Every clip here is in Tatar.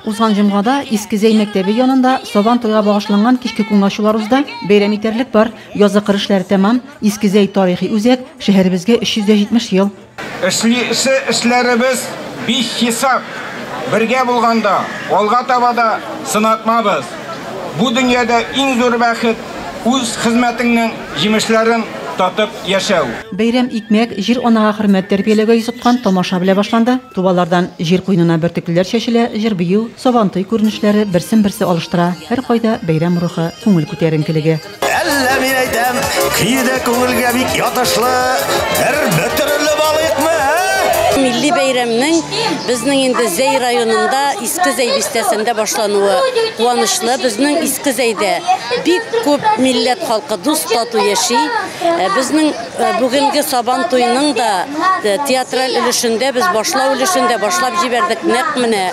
Узган җомгада Иске Зәй мәктәбе янында Сабан туйга багышланган кичке күңел ачулар узды. Бәйрәм итәрлек бар. Язгы кыр эшләре тәмам. Иске Зәй тарихи үзәк, шәһәребезгә 370 ел. Эшлисе эшләребез бихисап. Бергә булганда, алга таба да сынатмабыз. Бу дөньяда иң зур бәхет, үз хезмәтеңнең җимешләрен татып яшәү. Бәйрәм икмәк, җир-анага хөрмәт тәрбияләүгә йөз тоткан тамаша белән башланды. Тубалардан җир куенына бөртеклеләр чәчелә, җыр-бию, Сабантуй күренешләре берсен-берсе алыштыра, һәркайда бәйрәм рухы, күңел күтәренкелеге. Әллә мин әйтәм, көе дә күңелгә бик ятышлы, бер бөтерелеп алыйкмы, ә? Милли бәйрәмнең безнең инде Зәй районында Иске Зәй бистәсендә башлануы куанычлы. Безнең Иске Зәйдә бик күп милләт халкы дус тату яши. Э, безнең э, бүгенге Сабан туеның да э, театраль өлешендә без башлау өлешендә башлап җибәрдек нәкъ менә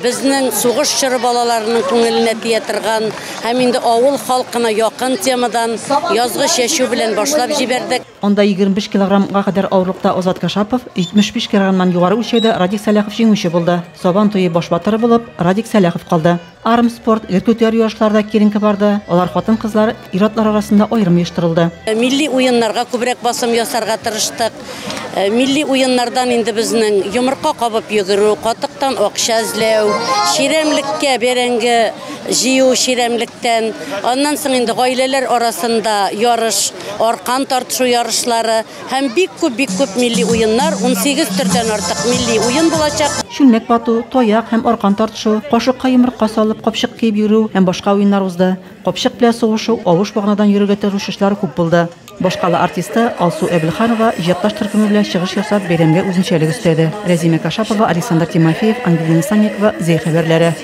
безнең сугыш чоры балаларының күңеленә тия торган һәм инде авыл халкына якын темадан язгы чәчү белән башлап җибәрдек. Анда 25 килограммга кадәр авырлыкта Азат Кашапов, 75 килограммнан югары үлчәүдә Радик Сәлахов җиңүче булды. Сабан туе баш батыры булып Радик Сәлахов калды. Армспорт, гер күтәрү ярышлары да киеренке барды. Алар хатын-кызлар, ир-атлар арасында аерым оештырылды. Милли уеннарга күбрәк басым ясарга тырыштык. Милли уеннардан инде безнең йомырка кабып йөгерү, катыктан акча эзләү, чирәмлеккә бәрәңге җыю чирәмлектән, аннан соң инде гаиләләр арасында ярыш, аркан тартышу ярышлары һәм бик күп, бик күп милли уеннар, 18 төрдән артык милли уен булачак. Чүлмәк вату, таяк һәм аркан тартышу, кашыкка йомырка салып, капчык киеп йөрү һәм башка уеннар узды. Капчык белән сугышу, авыш баганадан йөрергә тырышучылар күп булды. Башкала артисты Алсу Әбелханова иҗатташ төркеме белән чыгыш ясап, бәйрәмгә үзенчәлек өстәде. Рәзимә Кашапова, Александр Тимофеев, Ангелина Санникова, Зәй хәбәрләре.